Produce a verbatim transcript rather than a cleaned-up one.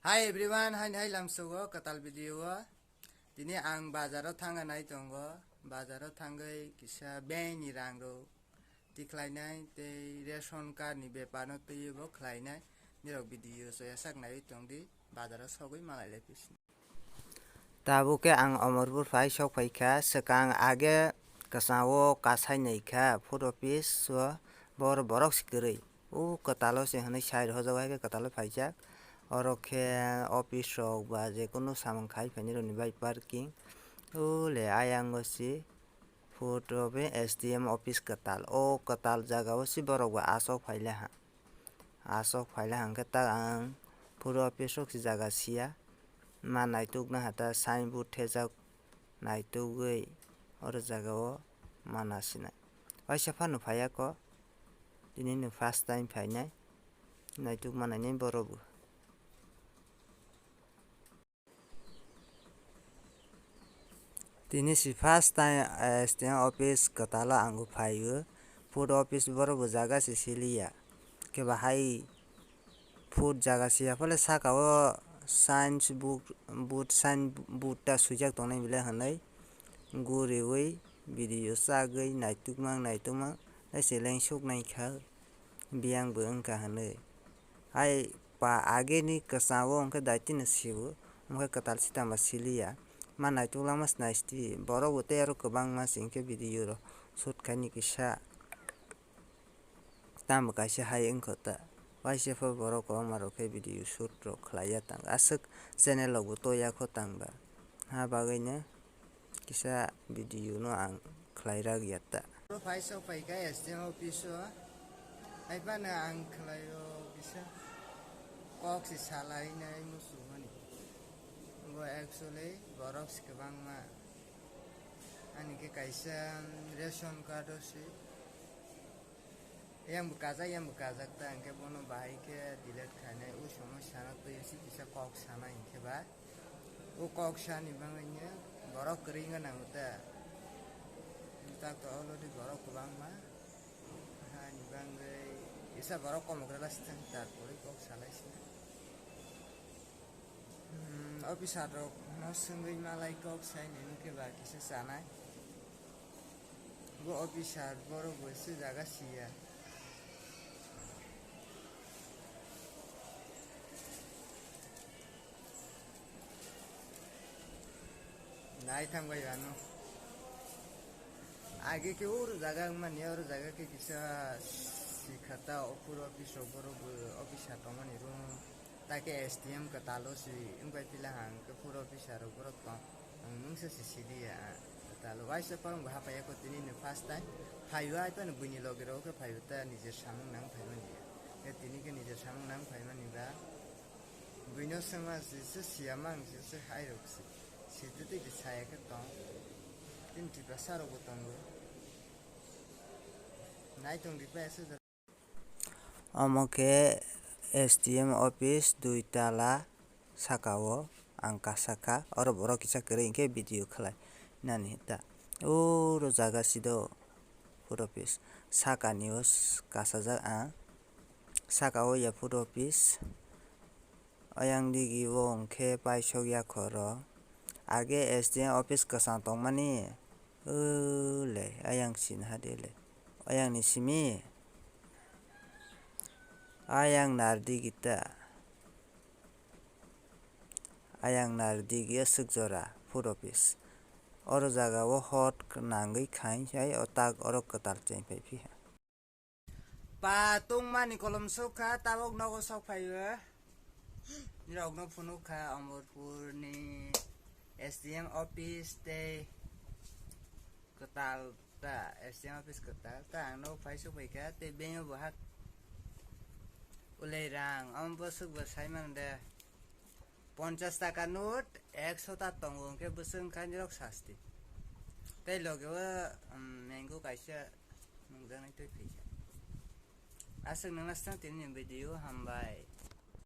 Hi everyone, haini hai lamsogo kwtal video o. Tini ang bazaro thangna nai tongo. Bazaro thangwi kisa beng ni rang rok tikhlainai tei ration card ni bepar no twiwi bo khlainai. Nirok video soya sak naiwi tongdi, bazaro sogwi malai lai pisi. Tabuk khe ang Omorpur phai sok phaikha, swkang age kwchao kasai naikha food office o, bor borok se kwrwi. O kwtalo se hwnwi side hojagwi hai khe kwtalo phaijak. Oro khe office rok ba je kunu samung khai phainai rokni bai parking. O le ayang o se food office, S D M office kwtal. O kwtal jaga o se borok bo aswk phai le ha. Aswk phai le hwnkhe ta ang food office o se jaga sia. Ma naituk na hata signboard thejak naitugwi oro jaga o mana sinai. Waisa phano phaiya ko, tini no first time phainai, naituk manai nai borok bo. Tini si first time, eh, S D M office kwtalo ang bo phaio. Food office borok bo jaga se siliya. Khe bahai food jaga se ya phale saka o signs board, board sign board ta swijak tongnai belai hwnwi guriwi video chagwi naitukmang naitukmang tei se lengsuk naikha biyang bo wngkha hwnwi. Hai pa ageni kwchao hwnkhe daitino sibo, hwnkhe kwtal sitama siliya. Ma naituk langma se naisti, borok bo tei aro kwbangma se hwnkhe video rok shoot khaini kisa. Tamo kaisa hai wngkha ta. Waisa pha borok kwbangma rok khe video shoot rok khlaiya tang. Aswk channel rok bo toya kho tang ba. Ha bagwi no kisa video no ang khlai rak ya ta. Oro phai sok phai kha S D M office o. Hai phano ang khlai o kisa kok se salai nai muchung mani. Bo actually borok se kwbangma. Ani khe kaisa ration card o se. Yang bo kajak, yang bo kajak ta, hwnkhe bono bahai khe delete khainai, o somosya no twi si kisa kok sanai hwnkhe ba. O kok sani bagwi no borok kwrwi wngna nango ta. Tak to already borok kwbangma. Hani bagwi kisa borok komogra lasitang, tarpore kok salai sina. Hmm, officer rok no swngwi malai kok sai nini khe ba kisa chanai. Bo officer borok bo se jaga siya. Nai thang bai ano. Age khe oro jaga wngmani, oro jaga khe kisa sikhata, o puro office rok borok bo officer tongmani room. Ta khe S D M kwtalo si wngbai pila hang khe puro officer rok borok tong. Ang mungsa si sidi ya kwtalo. Waisa phano bo hapaiya kho tini ni first time. Phaio ai phano buini loge rok khe phaio ta nije samung nang phaimani ya. Khe tini khe nije samung nang phaimani ba. Buino swngma si se siyamang si se hai rok si. Sidi tei khe saya khe tong. Tini Tiprasa rok bo tongo. Nai tong di pa ese. Omo khe S D M office dui tala saka o ang kasa kha, oro borok kisa kwrwi hwnkhe video khlai nani ta. Oro jaga sido food office saka ni o kasajak ang, saka o ya food office. Ayang digi o hwnkhe paisok yakhoro. Age S D M office kwchang tongmani. O le, ayang sini hade le. Ayang ni simi. Ayang nar digi ta. Ayang nar digi aswk jora food office. Oro jaga o hot nangwi khain sai o tak oro kwtal cheng phai phiya. Pa tongmani kolom sok kha, tabok nogo sok phaio. Nirokno phunuk kha Omorpurni S D M office tei kwtal ta, S D M office kwtal ta, ang nogo phai sok phai kha, tei bengyo bo hak ulai rang, omo bwswk bo sai mano de. Ponchas taka note ekso ta tongo, hwnkhe bwswk wngkha nirok sasti. Tei loge o, um, mango kaisa nungjaknai tei phaikha. Aswk nungna swkang tini ni video, hambai.